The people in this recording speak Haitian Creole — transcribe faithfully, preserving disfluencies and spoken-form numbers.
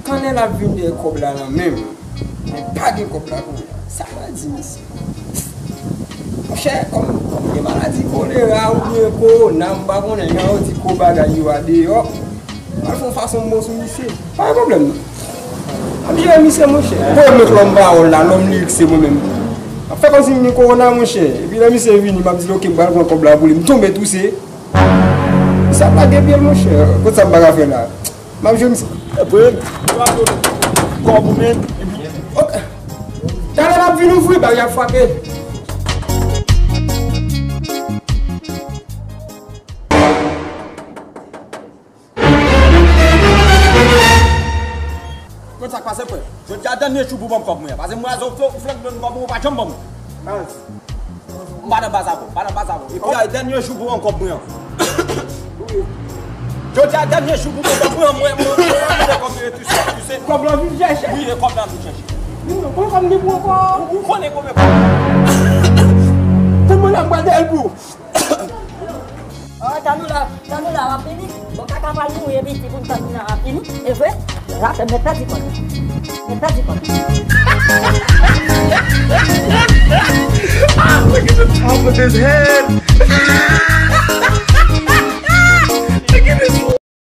Kanè l ap vin dèyè kòb la nan men m. Men pa gen kòb la kounye a. Sa m a di misye? Monchè, kòm, kòm gen maladi kolera oubyen kowona, m pa konnen, jan yo di ko bagay yo a deyò. M al fè yon fason m bon sou misye. Pa gen pwoblèm, non. M ap jere misye, monchè. Premye k lòm pawòl la, lòm lirik se mwen menm. M ap fè kòmsi m gen kowona, monchè. Epi lè misye vini, m ap di l, "Oke, m pral pran kòb la pou li." M tonbe touse. Misye ap lage pye l, monchè. Kot sa m pa ka fè la? M ap jwe misye. Epi, yo ap jwe kòb ou menm. Epi, ok. Talè l ap vin ouvri, bagay ap frape. Konn sa k pase, frè? Jodi a dènye jou pou ban m kòb mwen an. Pase mwen a zo flank donn kòb mwen, ou pa janm ban mwen. M pa nan baz avè w, m pa nan baz avè w. Epi a dènye jou pou ban m kòb mwen an. Jodi a dènye jou pou ban m kòb mwen an, mwen, mwen, mwen, mwen, kòb mwen, tu sais, tu sais. Kòb la vin chèche. Wi, e kòb la vin chèche. Wi, mwen, kòb mwen pou ankò. Ou, ou konnen konbyen kòb. Tout moun ap gade l pou. Ah, Tanoula, Tanoula, w ap vini? Bon, kaka pral mouri epi ti pou Tanoula w ap vini. E vre? La, se mèt pèdi kòb. Mèt pèdi kòb.